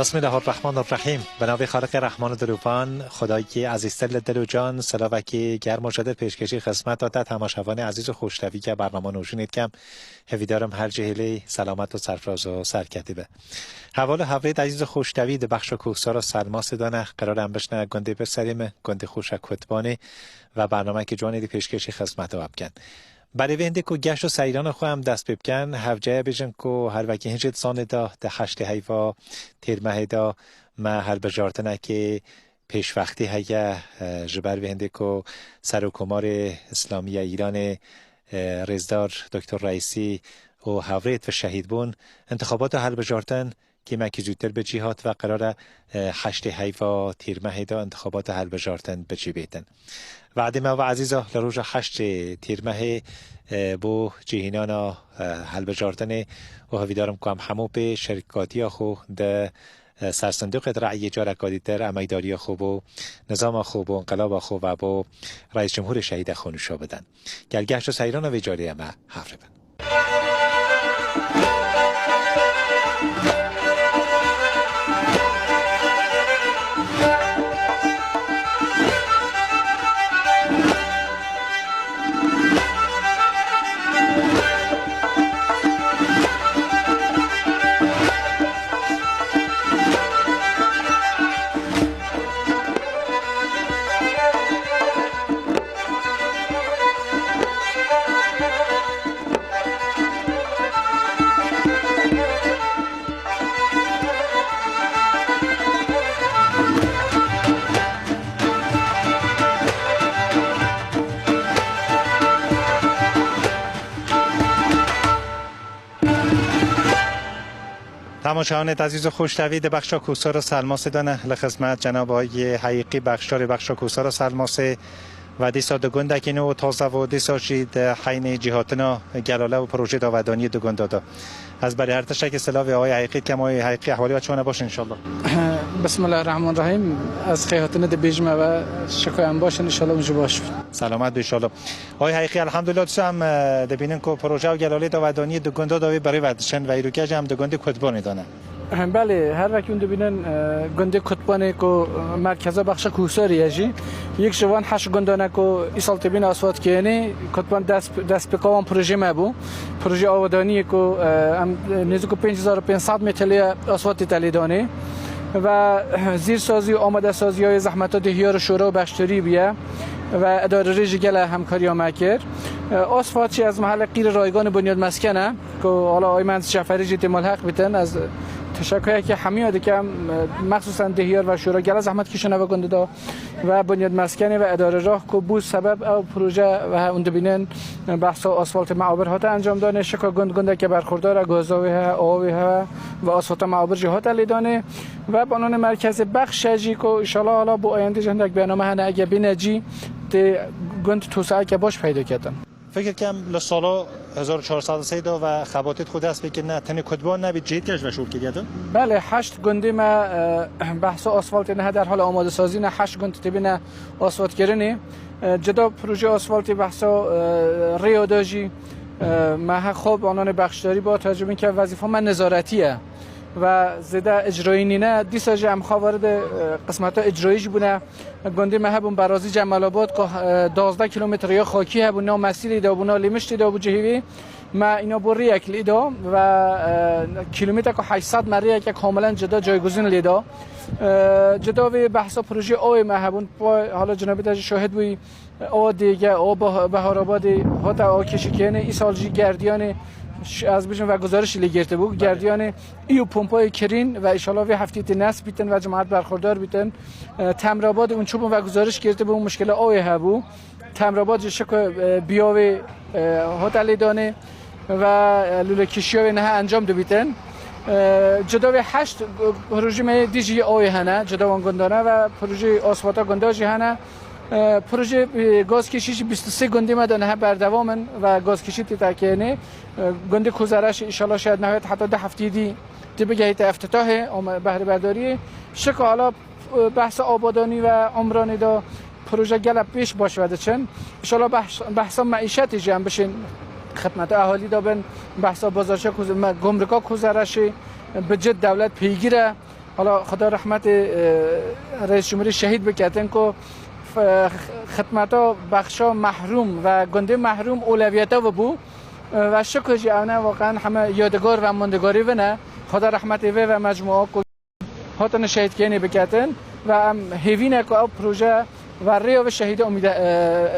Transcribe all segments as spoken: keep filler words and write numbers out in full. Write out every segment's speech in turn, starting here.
بسم الله الرحمن الرحیم. Bi navê Xaliqê Rehman û Dilovan, Xwedayê Ezîztir li dil û can, silavekî germ û ji dil pêşkêşî xizmeta te temaşevanê ezîz û xoştevî ke bernama nûjînê dikem. Hêvîdarim her cihê lê selamet û serfiroz û serketî be. Heval û hevrêt ezîz û xoştevî, di bexşa Koksara Selmasê de ne, qerar em bişne gundê birserê me, gundê xweşa Kutbanê ve bernamekî ciwanê dî pêşkêşî xizmeta we bikin. Belê vê hindê ku geşt û seyrana xwe em dest pê bikin, hevceye bêjin ku her wekî hin jê di zanê de di heştê heyva têrmehê de me hilbijartinekê pêşwextî heye, e, ji ber vê hindê ku Serokkomarê Îslamî ya Îranê, e, Rêzdar Doktor Reîsî û hevrêt ve şehîd bûn, intixabata hilbijartin kêmekî zûtir bi cî hat ve qerar e, e, heştê heyva têrmehê de intixabata hilbijartin bi cî bêtin. We'dê me ve ezîza li roja heştê têrmehê, e, bo cihînana, e, hilbijartinê û hevîdarim ku em hemû pê şirkatiya xwe di, e, ser sindoqê di reyê careka dîtir emegdariya xwe bo nizama xwe, bo inqilaba xwe ve bo Reîs Cumhurê şehîda xwe nûşa bidin. Gel geşt û seyrana vê carê em e hev re bin. Temaşevanêt ezîz û xoştevî, di bexşa Koksara Selmasê de ne, li xizmet cenab Ayê Heyîqî, bexşdarê bexşa Koksara Selmasê ve dîsa di gundekî nû û taze ve dîsa jî di heynê cîhatina gelale û projê dawedaniyê di gunda de. Ez berê her tiştekî silavê Ayê Heyîqî dikem. Ayê Heyîqî, ehwalê we çawa ne, baş in înşallah? Bismillahirrahmanirrahîm. Ez xêhatine dibêjime ve şiko em baş in, înşallah hûn jî baş bin. Selamet be înşallah. Ay Heyqî, elhamdulillah, dîsa em, e, dibînin ku proje û gelalê dawedaniyê di gunda de wê berê ve diçin ve îroke jî em di gundê Kutbanê de ne. Belê, her wekî hûn dibînin, e, gundê Kutbanê ku, e, merkeza bexşa Kûserê ye jî. Yek ji van heşt gundan e ku îsal têbîn asfaltkirînê, Kutban dest, destpêka wan projê me bû. Projê awadaniyê ku, e, em, e, nêzîk û pênc hezar û pênc sed metreliye asfaltê te lê danê. Ve, e, zîrsazî û amadesaziya zehmeta dêhiyar û şora û beşdarî bûye. Ve edarê rê jî gele hemkariya me kir. E, asfalt jî ez mehelê qîrê rayganê Bunyad Mesken e, ku hala Aymen Ceferî jî tê malheq bitin. Ez teşekkuyekî hemiya dikem, e, mexsusen dêhiyar ve şora gele zehmet kişine ve gundê de ve Bunyad Meskenê ve edarê rah ku bû sebeb ew proje ve hûn dibînin, e, behsa asfaltê meabir hate encam danê. Şika gund gundeke berxurdar e, gaza wê heye, awa wê heye ve asfalta meabir jî hate lêdanê. Ve banonê merkezê bexşe jî ku înşallah hala bo ayendê jî hindek bername hene, ege bîne cî tê gund tosaeke baş peyda ketin. Fikir kem li sala hezar û çar sed sey de ve xebatêt xwe dest pê kirine, tenê Kutban nebî, cihêt ke ji ve şol kiriye de? Belê, heşt gundê me, e, behsa asfaltê ne, derhal amadesazî ne, heşt gund têbîne asfaltkirinê. E, cida proje asfaltê behsa, e, rêya de jî, e, me he xwe banonê bexşdarî ba tecrübin ke wezîfa me nezaretî ye. Ve zêde icrayî nîne. Dîsa jî em xwe varidê, e, qismeta icrayî jî bûne. Gundê me hebûn Berazî Cemalabad ku, e, duwazdeh kîlometre ya xakî hebû, na Mesîrê de bû, na Lêmiştê de bû cihê wî. Me îna bo rêyek lê da ve, e, kîlometre ku heşt sed me rêyeke kamilen cida cayguzîn lê da. E, cida vê behsa projeyê awê me hebûn. Hala cenabê te jî şahid bûyî. Awa Dêge, awa Bah-, Beharabadê hate awa kêşîkirinê, îsal jî Gerdiyanê, ş-, ez bijim veguzarişî lê girtibû. Belê. Gerdiyanê î û pompayê kirîn ve înşallah vê heftê tê nesb bîtin ve cemaet berxurdar bîtin. E, Temrabadê hûn çûbûn veguzariş girtibû, muşkile awê hebû. Temrabad jî şiko, e, biyavê, e, hate lêdanê ve, e, lûlekişiya wê niha encam dibîtin. E, cida vê heşt, e, projê me yê dî jî awê hene, cida wan gundane ve projê asfalta gunda jî hene. E, projê, e, gazkêşî jî bîst û sê gundê me de niha berdewam in ve gazkêşî tê tekinê. E, gundê Kozereşê înşallah şayet nehwet heta du hefteyê dî tê bigehîte eftitahê, ama behrêberdariyê. Şika hala, e, behsa Abadanî ve Umranê de proje gelek pêş baş ve diçin. Înşallah behs-, behsa meîşetê jî em bişên xidmeta ehalî de bin. Behsa bazarşa Koze-, me, gumrika Kozereşê bi cid dewlet peygîr e. Hala Xweda rehmetê, e, Reis Cumhurî şehîd biketin ku f-, xidmeta bexşa Mehrûm ve gundê Mehrûm oleviyete ve bû. E, ve şikir jî ew ne, waqen heme yadigar ve mondigarî vine. Xweda rehmetê vê ve mecmua ku hatine şehîdkirînê biketin ve em hêvî ne ku ew proje ve rêya vê şehîdê umîde,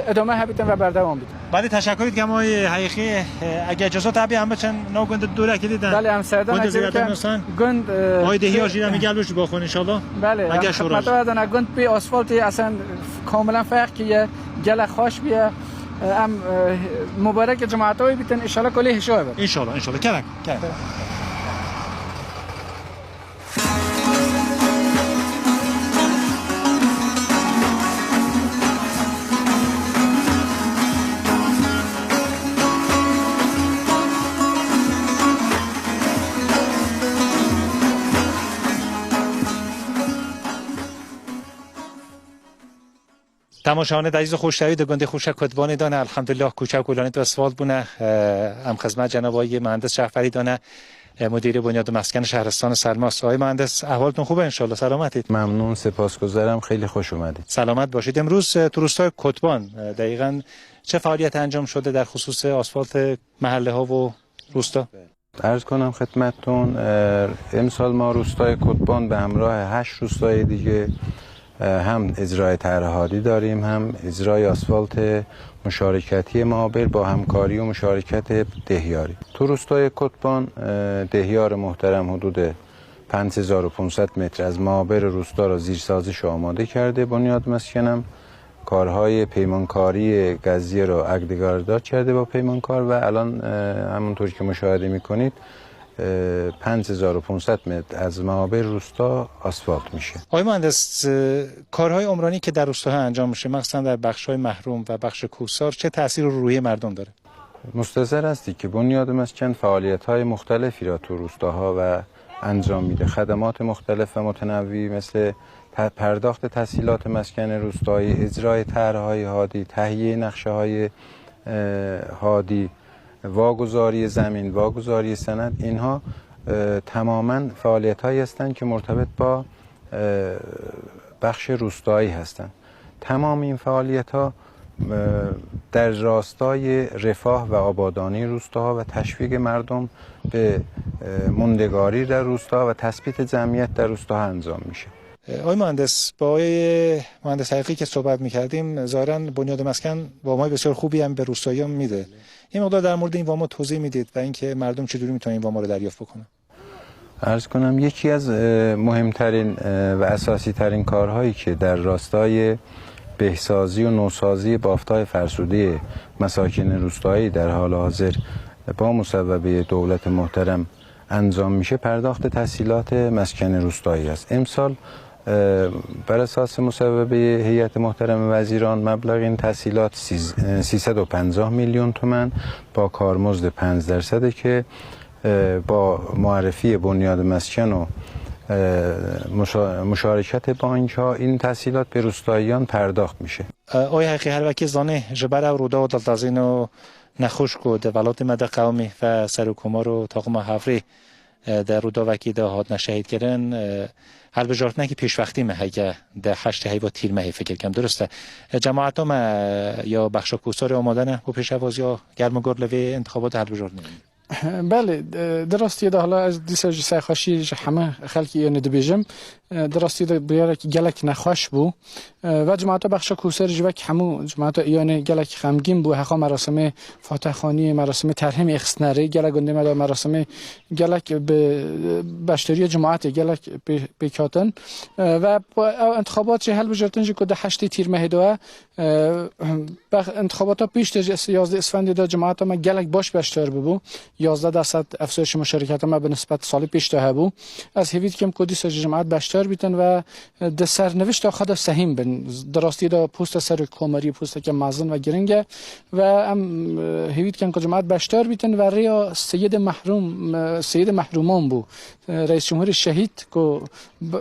e, idame hebîtin ve berdewam bîtin. Belê, teşekkür dikim oy Heyxî. E, eger cezot abi em biçin nav gund dûrekî dî de. Belê, em serdana Gund Ziyade Nursen. Gund, e, Ay Dehiya jî em gel biş baxon inşallah. Belê, Eger em şoran. Xidmeta dana gund pê asfaltê esen kamilen ferq kiye, gelek xweş biye. E, em, e, mubarek cemaata wê bitin inşallah kolê hişo evet. İnşallah, inşallah. Kerem, kerem. Temaşevanê ezîz û xoşewî, di gundê xweşa Kotbanê de ne, elhamdulillah, koçe û kolanê asfalt bûne. Em xizmet cenabê muhendis Caferî de ne, e, mudîrê Bunyad Mesken Şehristan Selmas. Ay muhendis, ehwaltun xwe be inşallah, selamet ît. ممنون، سپاسگزارم، خیلی خوش اومدید. Selamet başît. Îmrûz, e, tu rostayê Kotban, e, deqîqen çi fealiyet encam şude der xisûsê asfaltê mehelleha û rosta? عرض کنم خدمتتون، اه، امسال ما روستای کتبان به همراه هشت روستای دیگه، اه، هم اجرای طرح هادی داریم، هم اجرای آسفالت مشارکتی معابر با همکاری و مشارکت دهیاری. تو روستای کتبان، اه، دهیار محترم حدود پنج هزار و پانصد متر از معابر روستا را زیرسازیش آماده کرده. بنیاد مسکنم کارهای پیمانکاری قضیه را اگدگاردار کرده با پیمانکار و الان، اه، همونطور که مشاهده می‌کنید، اه، پنج هزار و پانصد متر از معابر روستا آسفالت می‌شه. آقای مهندس، اه، کارهای عمرانی که در روستاها انجام می‌شه، مخصوصاً در بخش‌های محروم و بخش کوهسار، چه تأثیری رو روی مردم داره؟ مستظر هستی که بنیاد مسکن فعالیت‌های مختلفی را تو روستاها و انجام می‌ده. خدمات مختلف و متنوعی مثل ت-، پرداخت تسهیلات مسکن روستایی، اجرای طرح‌های هادی، تهیهٔ نقشه‌های، اه، هادی، واگذاری زمین، واگذاری سند، اینها، اه، تماماً فعالیت‌هایی هستند که مرتبط با، اه، بخش روستایی هستند. تمام این فعالیت‌ها، اه، در راستای رفاه و آبادانی روستاها و تشویق مردم به، اه، موندگاری در روستا و تثبیت جمعیت در روستاها انجام می‌شه. آقای مهندس، با آقای مهندس حقیقی که صحبت می‌کردیم، ظاهراً بنیاد مسکن وامای بسیار خوبی هم به روستاییان می‌ده. این مقدار در مورد این واما توضیح می‌دید و اینکه مردم چجوری می‌تونن این واما رو دریافت بکنن؟ عرض کنم یکی از، اه، مهمترین، اه، و اساسی ترین کارهایی که در راستای بهسازی و نوسازی بافت‌های فرسوده مساکن روستایی در حال حاضر با مصوبهٔ دولت محترم انجام می‌شه، پرداخت تسهیلات مسکن روستایی است. امسال، اه، بر اساس مصوبهٔ هیئت محترم وزیران مبلغ این تسهیلات سیز-، اه، سیصد و پنجاه میلیون تومن با کارمزد پنج درصده که اه، با معرفی بنیاد مسکن و، اه، مشا-، مشارکت بانک‌ها این تسهیلات به روستاییان پرداخت می‌شه. Oy heqî her wekî zanî, ji ber ew rûdaw û diltezîn û nexweş ku di welatê me de qewimî ve serokkomar û taxima hevrî, e, di rûdawekî de hatine şehîdkirin, e, hilbijartinekî pêşwextî me heye di heştê heyva tîrmehê fikir kim. Dirust e. E, cemaeta me ya bexşa Kûsarê amade ne bo pêşevaziya germ û gor li vê intixabatê hilbijartinê? Belê, e, di rastiyê de hala ez dîsa jî serxweşî ji heme xelkê Îranê dibêjim. E, di rastiyê de bûyerek gelek nexweş bû. E, ve cemaeta Bexşa Kûser ji wek hemû cemaeta Îranê gelek xemgîn bû. Heqa merasimê Fatehxaniyê, merasimê terhîmê xistine rê. Gelek gundê me de merasimê gelek bi beşdariya cemaetê gelek pê-, pêk hatin. E, ve ew intixabat jî hilbijêrtin jî ku di heştê Tîrmehê de ye. E, bex-, intixabata pêş de jî yazdeh Isfendê de cemaeta me gelek baş beşdar bibû. Yazdeh derset efzayişê muşareketa me bi nisbet salê pêş de hebû. Ez hêvî dikim ku dîsa jî cemaet beşdar bîtin ve di sernivişta xwe de sehîm bin. Di rastî de posta serokkomariyê posteke mezin ve giring e ve em, e, hêvî dikin ku cemaet beşdar bîtin ve rêya Seyidê Mehrûm, e, Seyidê Mehrûman bû. E, Reis Cumhurê şehîd ku, e,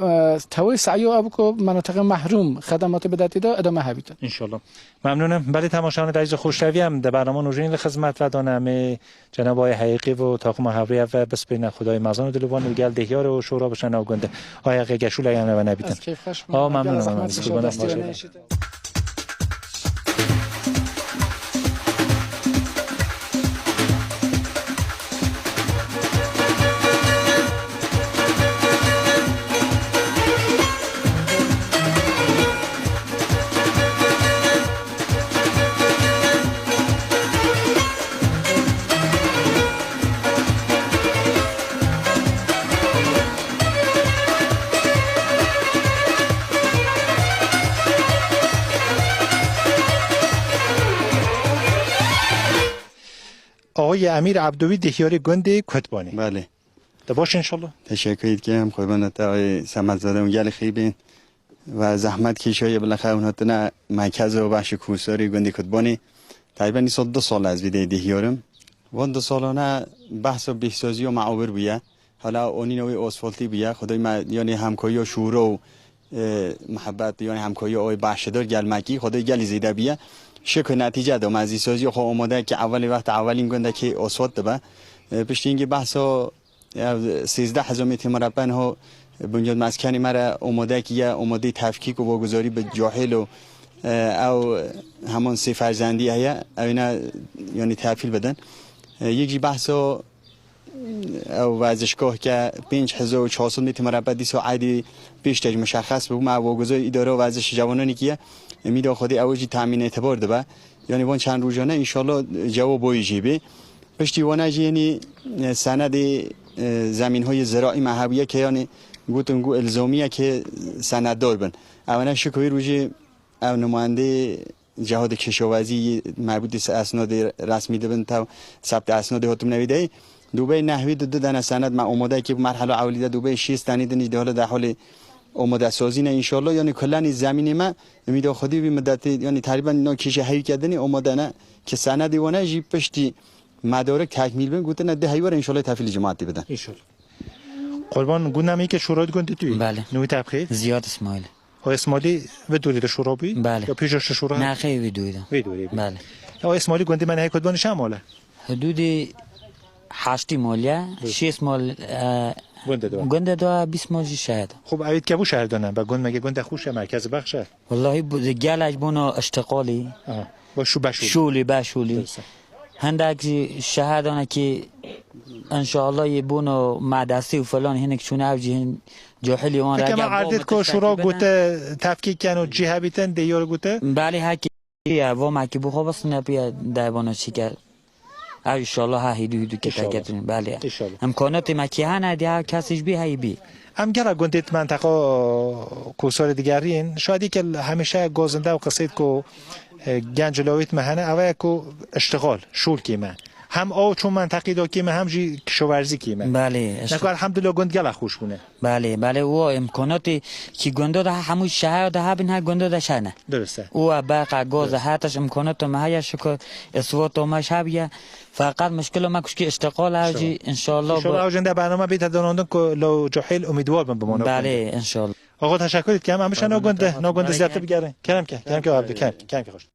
tewê seya ew bû ku menatiqê mehrûm xedematê bidetê de idame hebîtin. İnşallah. Memnûnim. Belê temaşevanê ezîz û xoşewî, em di bernama nûjenî li xizmet ve de ne, em ê cenab Ayê Heyqî û taqima hevriya ve bispêne Xwedayê mezin û dilûvan û gel Dehyar û Şora bişne nav gund. Aya xê geşûl eyan ve nebîtin. Ez keyfxweş bûm. Aw, memnûn, memnûn. Spas. Ağayê Emîr Ebdowî, dehyarê gundê Kutbanê. Belê. Te baş inşallah. Teşekkür ederim. Qurbanê te ay Semedzade û gelê xîbin. Ve zehmet kişiye, bilaxe hûn hatine merkez û beşê Kûsarê gundê Kutbanê. Teqrîben îsal du sal ez vî dê dehyar im. Van du salane behsa bîhsazî û meawir bûye. Hala onîna wê asfaltî bûye. Xwedayê me, yanî hemkariya şûro û, e, muhebbet, yanî hemkariya oy beşdar gelmekî, Xwedayê gelî zêde bûye. Şikir netîce da, me zî sazî xwe amade ki evelî wexta evelîn gundekî asfalt dibe. E, piştî hingî behsa ev sêzdeh hezar metre murebe niha bunyad meskenê me re amade kiriye, amade tefkîk û vaguzarî bi cahil û, e, ew heman sê ferzendî heye, ew ne, yanî tehfîl bidin. E, yek jî behsa ew werzişgah ke pênc hezar û çar sed metre murebe dîsa eydî pêş te jî muşexes bû, me vaguzar îdara werziş cewananê kiriye. Umîda Xwedê ew jî temîn îtibar dibe. Yanî van çend rojane înşallah cewab boyî jî bê. Piştî wana jî yenî, e, senedê, e, zemînhoyê ziraî me hebûye ke yanî gotin ku ilzamî ye ke senetdar bin. Ew ne şiko wî rojê ew numayendê cihadê kişawezî mebûtî se esnadê resmî dibin tev sebt esnadê hatim nevî dey. Dubey nehwî di du dene senet me omade kî bi merhela ewlî de dubey şîst tenî din jî dihale de holê omadesazî ne înşallah. Yanî kulenî zemînê me umîda Xwedî wî midetê, yanî teqrîben no kîşe heyî kedinî omade ne ki senedê wane jî piştî medarik tekmîl bin, gotine di heywer înşallah tefîlî cemaatî bidin. İnşallah. Qurban, gund em ê ke şûra di gundê tu yî? Belê. Nû te bixêr? Ziyad Îsmaîl. O Îsmaîlî vê dorê de şûra bûyî? Belê. Ya pêş de şûra? Nexê vê dorê de. Vê dorê bûyî. Belê. Ya o Îsmaîlî gundê me nehê Kutbanê çend mal e? Hidûdê heştî mal ye, şêst mal, e, gundê de. Gundê de bîst mal jî şehid. Xub, evît ke bû şehir dane, be gund mege gundê xûş e, merkez bexş e? Wellahî bu, gelek bona iştiqalî. Aha. Bo şû beşûlî. Şûlî, beşûlî. Hindek jî şehedane ki înşallah yê bona medesî û filan hinek çûne ev jî hin cahilî wan. Peki, rege ma erdêt ko şûra gote tefkî keno cî hebîtin de yor gote? Belê hekî ye, va me ki bu xwe bistine piye derbana çîker. Ev înşallah ha hîdû hîdû kete ketin. Belê. İnşallah. Îmkanatê me ki hene, diha kes ji bî heyî bî. Em gera gundê di menteqa Kûsarê digerîn. Şadî ke hemîşe gozinde û qisêt ku, e, genc lawêt me hene, ew ye ku iştixal, şûl kê me. Hem aw çû menteqî da kê me, hem jî kişawerzî kê me. Belê. Neko elhamdulillah gund gela xweş bûne. Belê, belê, o îmkanatê ki gunda de hemû şehra de hebin, her gunda de şene. Dirist e. O e berqa goz e, her tişt îmkanatê me heye, şikir îsvata me ji hev ye. Feqet muşkila me kuşkî îştiqal e, jî înşallah. Înşallah ew jinde bername bîte donandin ku lo cahil umîdwar bin bimane. Belê, înşallah. Axa teşekkür dikim. Em bişe no gund, no gund ziyade bigerin. Kerem ke, kerem ke abi, kerem ke, kerem ke hoş.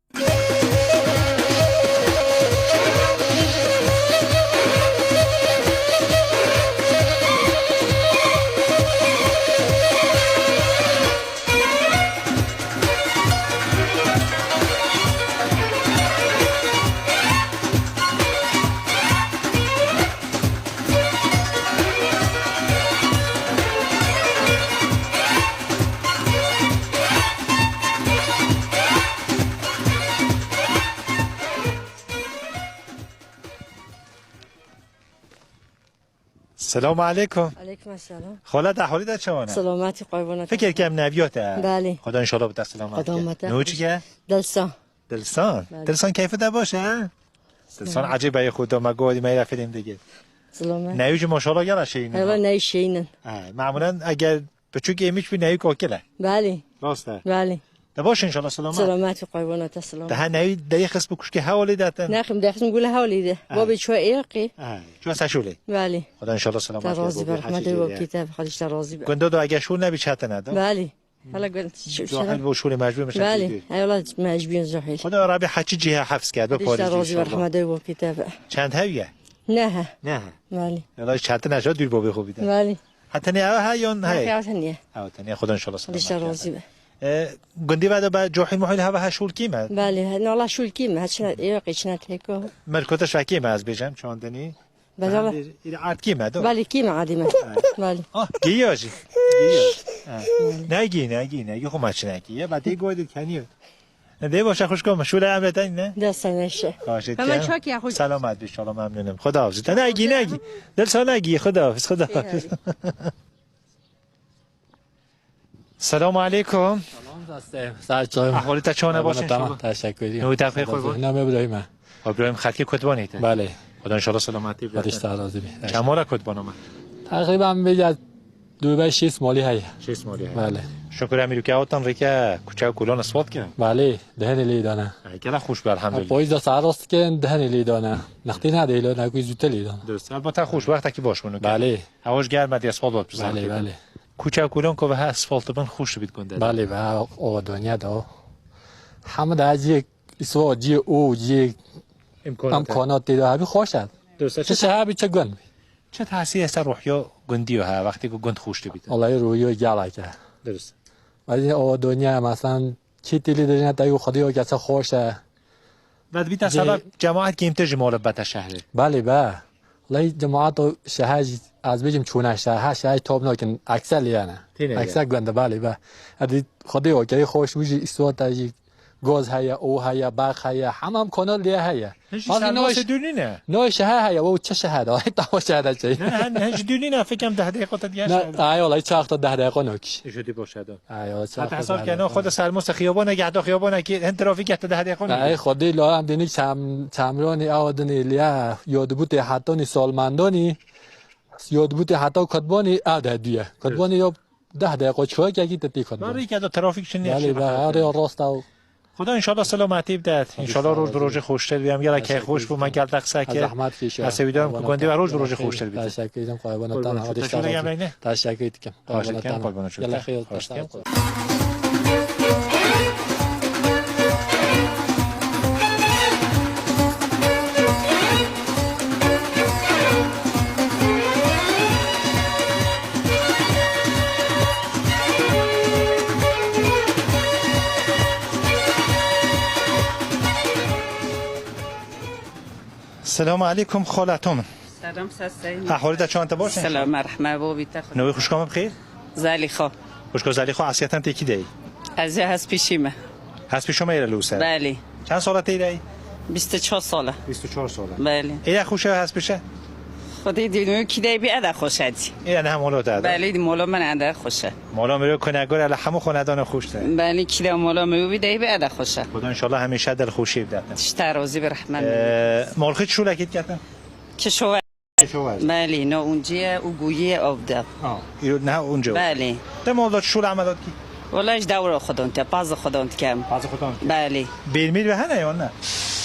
Selamu aleykum. Aleykum selam. Xala, de holî de çawan e? Selametî, qurbana te. Fikir kem neviya te. Belê. Xweda înşallah bi te selamet ke. Xweda me te. Nû çi ke? Dilsan. Dilsan. Belê. Dilsan keyfê te baş e? Dilsan ecêb e, Xweda me godî me ra fêrîm dike. Selamet. Newî jî maşallah gela şeyîn. Hela newî şeyîn. Ha, mamulen eger piçûk êmiş bî newî kokil e. Belê. Rast e. Belê. De baş inşallah, selamet. Selamet û qurbana te selamet. De ha newî derî xist bi kuşkê hewlê de te? Nexim, derî xist bi gule hewlê de. Ha. Babê ço Iraqê. Ha, ço Seşûlê. Belê. Xweda inşallah selamet. Te razî be, rehmetê we bîte, Xwedî te razî be. Gundo da eger şûl nebî çetine da. Belê. Hala gund. Cahil bo şûlê mecbûr mişe. Belê. Eyvallah mecbûr cahil. Xweda Rabî heçî cihê hefz kerd, be parê. Xwedî te razî be, rehmetê we bîte. Çend hev ye? Ne he. Ne he. Belê. Yala çetin e, şo dûr bavê xwe bide. Belê. Ha tenê ew he yan he? Ew tenê. Ew tenê, Xuda inşallah selamet. Dişa razî be. E, gundî ve de be cahil muhil heve he şûl kî me? Belê, he, nala şûl kî me, he çine, yok, içine teko. Merkota şakî me ez bêjem, çandinî. Belê. Îre ard kî me, do? Belê, kî me adî me. Belê. Ah, giya jî. Giya. Ha. Ne gî, ne gî, ne gî, xwe maçine kî. Ya, ba tê goy de keniyor. Dê başa xwişko me, şûle emre te ne? Dest sen eşe. Baş et. Hemen çok ya xwişk. Selamet bi, inşallah memnunum. Xudahafiz. Te ne gî, ne gî. Dil sana gî, xudahafiz, xudahafiz. Selamu aleykum. Salam, salam. Sağ ol. Ahwalî te çawan e, baş e? Tamam, teşekkür ederim. Nû te xêr, xwe. Namê Îbrahîm e. Îbrahîm, xelkê Kotbanê te? Belê. Xuda inşallah selametî bide. Hadi işte razı bir. Çend mala Kotbana me? Takriben bir ya dû beş şêst malî heye. Şêst malî heye. Belê. Şukur em îro ke hatan rêke kuçe û kulan ispat kirin. Belê, dehenê lê dane. Ay, kela xweş be, elhamdülillah. Poyîz de saet rast kirin, dehenê lê dane. Nextî ne deylo, ne kuy zûte lê dane. Dirust. Elbette xweş, wextekî baş bûn. Belê. Hewa jî germ e, dê ispat bot bizan. Belê, belê. Kuçe û kulan ku ve he ispat bin xweş dibit gundê. Belê, ve o dinya da. Hemû da cî îsva, cî û cî îmkanat tê de hebî xweş e. Dirust. Çi şehe bî, çi gund bî. Çi tesîr ser ruhiya gundî ve he, wextê ku gund xweş dibît? Wellahî ruhiya gelek e. Dirust. Wezî o dinya, mesela, çi têlî de jine te ku Xwedê o kese xweş e. Ve dibîte sebeb cemaet kêmtir ji mala bete şehrê. Belê be. Wellahî cemaet o şehe jî, ez bêjim çûne şehe, şehe top nakin, ekser lê ne. Têne ye. Ekser gund e, belê be. Hadi Xwedê o keyî xweş bû jî îsva te jî Gaz heye, û heye, bax heye, hemam kanal diye heye. Hiç. Bazı sermasê noş, dûr nîne? Noş şehe heye, o çi şehe de, tawa şehe de şey. Ne, ne, hiç dûr nîne, fikem deh deqîqe te diye şehe. Ay, olay çaxta deh deqîqe nokiş. Îşo dî boşe de. Ay, olay çaxta. Heta hesab ke no, xwe de sermasê xiyabana, gehda xiyabana ki, hin trafîk heta deh deqîqe nokiş. Ay, xwe dî lo em dînik çam, çamroni aw dini liya, yodbûtê hetoni solmandoni, yodbûtê heta Kotboni, ew de duye. Kotboni yo Deh deqo çiwekekî te tê kotbon. Barî ke de trafîk çi niye. Belê, belê, arê rast ew. Xuda înşallah selametî bidet. Înşallah roj bi rojê xweştir bî. Em gelek keyf xweş bû, me gel te qise kir. Zehmet kêşe. Ez hêvîdar im ku gundê we roj bi rojê xweştir bî. Teşekkür ederim, qurbanê te. Teşekkür ederim. Xweş dikim, qurbanê te. Gelek xêr. Xweş dikim. Selamu aleykum, xala Tom. Selam, seseyim. Ahwalî te çawan, te baş e? Selam, merhaba, bî te. Navê xwişka me bi xêr? Zelîxa. Xwişka Zelîxa, esiyeten tê kî de yî? Ez ê hespîşî me. Hespîşo me yê li ser? Belê. Çend sala tê de yî? Bîst û çar sala. Bîst û çar sala. Belê. Ê ya xwişe hespîşe? Xwedê dînû kî de bî eda xweş e dî. Ê ya ne hem ola te eda? Belê, dî mola min eda xweş e. Mola mirov kune gor e, li hemû xonedana xweş e. Belê, kî de mola mirov bî de bî eda xweş e. Xuda înşallah hemîşe dilxweşî bide. Tişta rozî bi rehmet. Ee, malxî çi şûlekî diketin? Kişo Belê, no unciye û guyiye avde. Ha, îro niha unce. Belê. Te malda çi şûl emelat kî? Wala ji dewra xwe dan te, paz xwe dan dikem. Paz xwe dan dikem. Belê. Bêrmîr ve hene ya ne?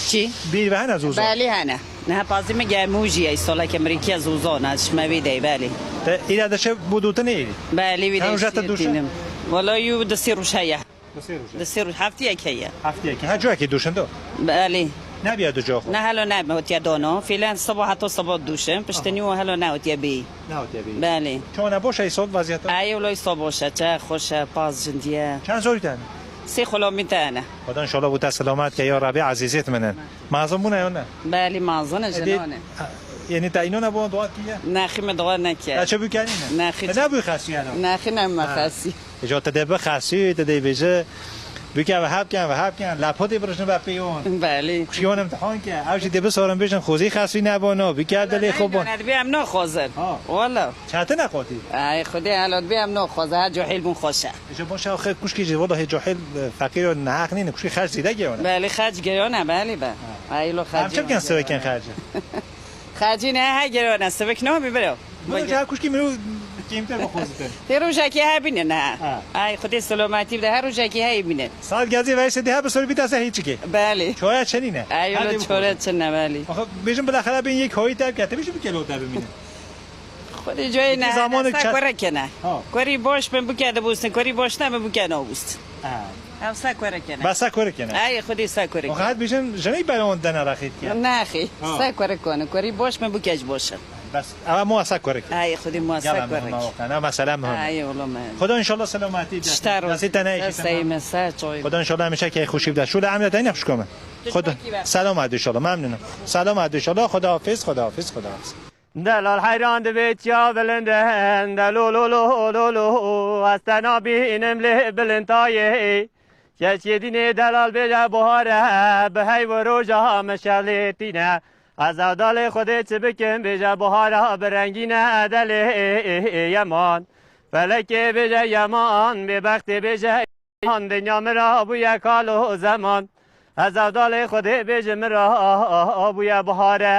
Çi? Bêr ve hene zoza? Belê hene. Niha pazî me gemû jî ye, îsoleke mirîkiye zoza ne, ji me vê dey, belê. Te îra de şev bû dûtin êrî? Belê, vê dey. Hem jete dûşe? Wala yu di sê rûj heye. Di sê roj e? Di sê roj, heftiyek heye. Heftiyek. Ha, cuyekî dûşin do? Belê. Nebiya du cok? Ne, helo ne, hotiye dono. Filan sabah heta sabah dûşin. Piştî nî helo ne hotiye bî. Ne hotiye bî. Belê. Çawa ne boş e, îsal vaziyeta? Ay, wilo îsal boş e, çe xweş e, paz jindiye. Çend zorî te ne? Sê xulamî te ne. Xuda înşallah bû te selamet ke ya Rabî, ezîzêt min in. Mezin bûne ya ne? Belê, mezin e, jinan e. Yanî te îno ne bû dua kiye? Nexî me dua nekiye. Te çi bû kenî ne? Nexî. Te çi? Ne bû xesî ya ne? Nexî ne me xesî. Îca te dê bixesî, te dê bêje, bike ve hepken, ve hepken, lepotê birişin ve pêyon. Belê. Kuşkiyon imtihan ke, ew jî dê bisorin bêjin, xozî xesî nebano, bike dilê xwe bon. Ev dibê em naxwazin. Ha. Wala. Çetin e qotî. Ay, Xwedê helal bê em naxwazin, ha cahil bûn xweş e. Îca baş e, xwe kuşkî jî, wala hê cahil, e, feqîr û neheq nîne, kuşkî xerc zêde geyone. Belê, xerc geyone, belê be. Ha. Ay, lo xerc. Em çi bikin sivekên xerci? Xercî ne, he geyone, sivik ne bî biro. Biro ji her kuşkî mirov kêmtir bixwazite. Tê rojekê hebînin ha. Ha. Ay, Xwedê selametî bide, her rojekê heyî bînin. Saet gazî ve işte diha bir soru bir tase hiç ki. Belê. Çoya çenîne. Ay, öyle çoya çenîne, belê. Bak, bêjin bila xera bin yek hoyî terk ete, bêjin bir kelo te bimîne. Xwedê coyê ne, zamanı sa çe- kore kene. Ha. Korî boş bin bike de bûstin, korî boş ne bin bike ne bûstin. Ha. Ew se kurik e ne. Bes se kurik e ne. Ay, xwedî se kurik. O xat bijin jinî beron dene rexît ke. Naxî, ha, se kurik kone. Kurî boş me bu keç boş e. Bes, ew mo se kurik. Ay, xwedî mo se kurik. Gel, ama o kana, mesela mühim. Ay, oğlum. Xweda inşallah selametî de. Şter olsun. Nasıl tane işi? Sey me, se çoy. Xweda inşallah hemîşe key xweşî bide. Şule emre teyne xweş kome. Xweda. Selamet inşallah, memnunum. Selamet inşallah. Xweda hafiz, Xweda hafiz, Xweda hafiz. Delal heyran divê çiya bilind e, de lo lo lo lo lo, ez te nabînim lê bilind tayê. Keç yê dînê delal bêje buhar e, bi heyv û roja meşelê tîne. Ez ew dalê Xwedê çi bikim, bêje buhara bi rengîn e, delê yeman. Felekê bêje yeman, bêbextê bêje Han dinya min ra bûye kal û zeman. Ez ev dalê Xwedê bêjim min ra bûye bihare.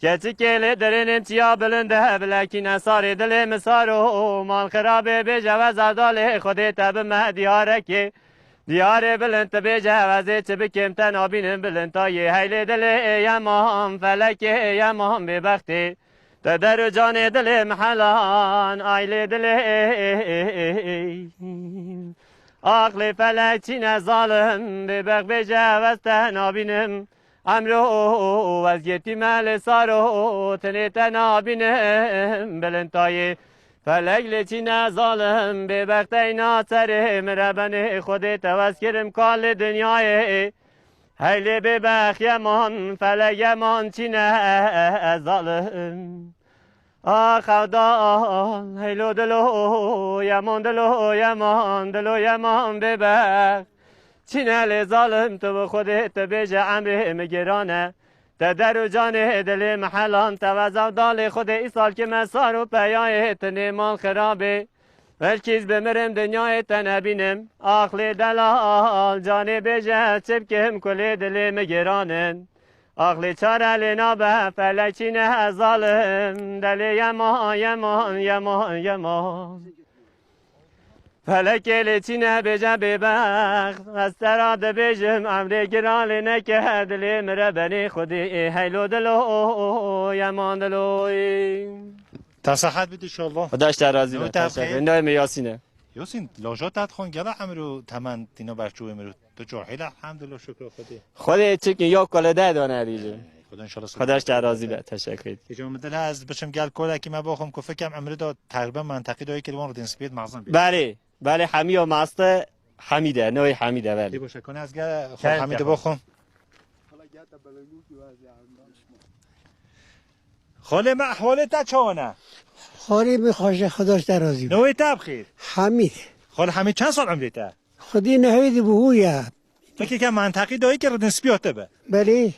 Keçikê lê derênim çiya bilind e, bilekîne sarê dilê min sar û man xirabê bêje ez ev dalê Xwedê te bime diyarekê. Diyarê bilind tu bêje ez ê çi bikim te nabînim bilind tayê heylê dilê yeman felekê yeman bêbextê. Te der û canê dilê min helan, ay lê dilê. Aqlê felek çîne zalim, bêbex bêje ez te nabînim. Emro ez yetîme lê saro, tenê te nabînim, bilind tayê. Felek lê çîne zalim, bêbex teyna serê min rebenê, Xwedê te wez kirim kalê dinyayê. Heylê bêbex yeman, felek yeman çîne zalim. Ax ew dal, heylo dilo, yeman dilo, yeman dilo, yeman bêbex. Çîne lê zalim, tu bi Xwedê tu bêje emrê min giran e. Te der û canê dilê min helan, te vez ew dalê Xwedê îsal kime sar û peyayê tu nê mal xirabê. Belkî ez bimirim dinyayê te nebînim. Ax lê delal, canê bêje çi bikim ku lê dilê min giran in. Ax lê çare lê nabe, felek çîne zalim. Delê yeman, yeman, yeman, yeman. Felekê lê çîne bêje bêbext. Ez te ra dibêjim, emrê giran lê neke, dilê min re benê Xwedê. Heylo dilo, yeman dilo. Te sehet bit inşallah. Xweda ji te razî be. Navê te bi xêr? Navê me Yasîn e. Yasîn, laja te dixwin gela emir û temen tîna berçû emir û tu cahil, elhamdulillah, şukra Xwedê. Xwedê çikin ya kolede dane dîjim. Xweda inşallah. Xweda ji te razî be. Teşekkür ederim. Hêja min dil ez biçim gel kolekî me boxum ku fikem emri da terbe menteqî da yekir wan rudin spiyet mazin bi. Belê, belê, hemiya maste Hamîde, navê Hamîde, belê. Ê boşe kone ez gel xol Hamîde boxum. Xolê me, ahwalê te çawan e? Xolê min xweş e, Xweda ji te razî be. Navê te bi xêr? Hamîd. Xol Hamîd, çend sal emrê te? Xwedî nehwê di bû ya. Peki ke menteqî dayî ke ridin spiyatî be? Belê.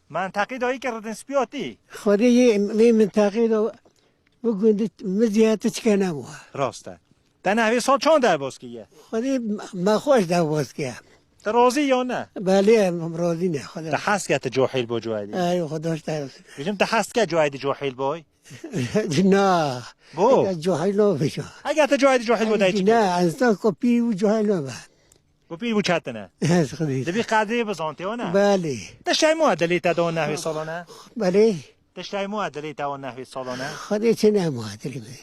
Menteqî dayî ke ridin spiyatî? Xwedî yê vê menteqî de bu gundî min ziyade çike nebû. Rast e. Te nehvê sal çand derbas kiriye? Xwedî me xweş derbas kiriye. Te razî ya ne? Belê, em razî ne, Xweda. Te hez ke te cahil bo cahilî? Ay, Xweda te razî. Bijim te hez ke cahilî cahil boy? Na. Bo? Eke cahil nabêje. Eke te cahilî cahil bo dayî çi? Na, insan ku pîr û cahil nabe. Ku pîr bû çetine. Ez Xwedî. Dibî qedrê bizantê wana? Belê. Te şey mo dilê te de o nehvê salone? Belê. Te şey mo dilê te o nehvê salone? Xwedê çi ne mo dilê me.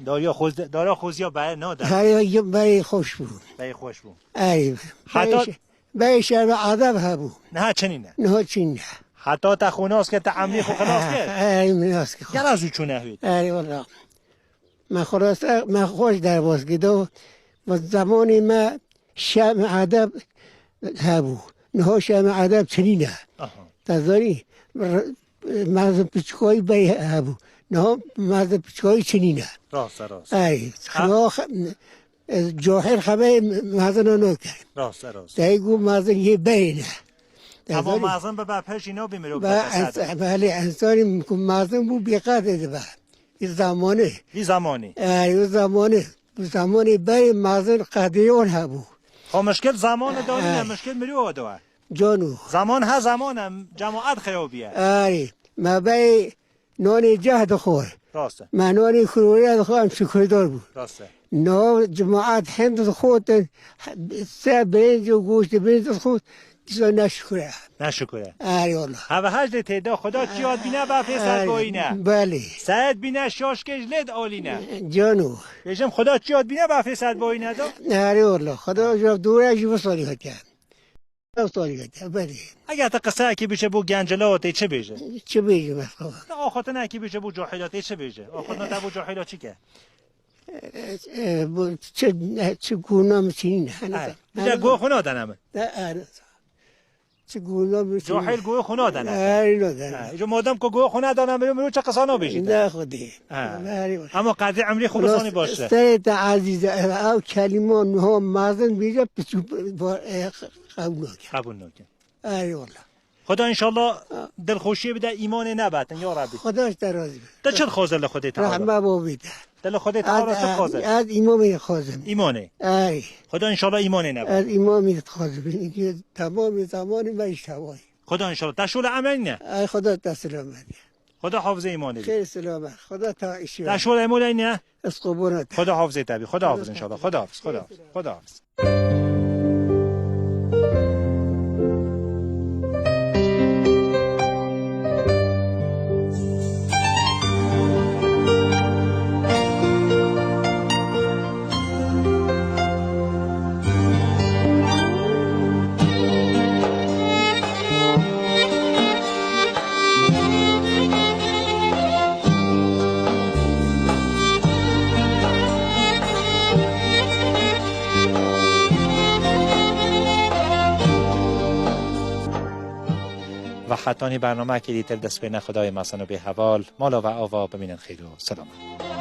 Dariya xwez-, dariya xweziya be no de. Her ya berê xweş bû. Berê xweş bû. Ey. Heta berê şe-, berê şerbe adab hebû. Niha çinî ne? Niha çinî ne. Heta te xwe nas kir, te emrê xwe xilas kir? Ey, nas kir. Gela zû çû nehwê? Ey, wala. Me xweş, me xweş derbas kir. Do, bi zemanê me şem edeb hebû. Niha şem edeb çinî ne. Aha. Te zanî, r-, mezin piçkoyî bey hebû. Niha mezin piçkoyî çinî ne. Rast e, rast. Ey, ha? Xwe, ez cahil xebeyê mezin nake. Rast e, rast. Te got mezin yê bey ne. Te zanî? Ama mezin bibe pêşî nabî mirov. Be, bete ens-, sade. Belê, ensanî ku mezin bû bêqedê dibe. Vî zamanê. Vî zamanê. Ey, o zamanê. Bu zamanê berê mezin qedêyon hebû. Xo mişkil zamanê de nîne, mişkil mirî o de. Cano. Zaman ha zaman e, cemaat xeyo biye. Ey, me berê nonê ceh dixwar. Rast e. Me nonê kuroriya dixwar, em şukirdar bû. Rast e. No cemaat hem dixwar, se bênc û goştê bênc dixwar, Dîsa ne şikûr e. Ne şikûr e. Erê wala. Heve hej lê tê de Xweda çi yad bîne befê sedboyî ne. Belê. Seyed bîne şaş kej lê de alî ne. Cano. Bêjim Xweda çi yad bîne befê sedboyî ne da. Erê wala. Xweda ji dûre jî vê salî hatiye. Ev salî hatiye. Belê. Eger te qiseyekî biçe bo gencela tê çi bêje? Çi bêjim ez xwe? Te axaftinekî biçe bo cahîla tê çi bêje? Axaftina te bo cahîla çi ke? E, e, bu çi, ne, çi guna min çînî ne. Hene Ay, ta. Bize Hene go ta. Xwe nadene min. Ne, hene ta. Çi guna min çînî. Cahil go xwe nadene. Ay, nadene. Ha, jo madem ku go xwe nadene min, min çi qisa nabêjî te. Ne xwedî. Ha. Ne, hene. Ama qedrê emrî xwe bizanî baş e. Serê te ezîz e, ev kelîma niha mezin bêje, piçû, e, qebûl nake. Qebûl nake. Eyvallah. Xweda înşallah dilxweşiyê bide, îmanê nebetin, ya Rebî. Xweda ji te razî be. Te çi dixwaze li Xwedê Teala? Rehme babî te. Te li Xwedê Teala çi dixwaze? Ez îmamê dixwazim. Îmanê. Ey. Xweda înşallah îmanê nebetin. Ez îmamê dixwazim. Temamê zamanê me îştewayî. Xweda înşallah. Te şole emelî ne? Ey Xweda te selamet. Xweda hafizê îmanê bî. Xêr selamet. Xweda ta îşi. Te şole emelî ne? Ez qubûna te. Xweda hafizê te bî. Xweda hafiz înşallah. Xweda hafiz. Xweda hafiz. Xweda hafiz. Ve hetanî bernameyekê dîtir dest pê ne Xwedayê mezin û bêheval, mala ve ava bimînin xêr û selamet.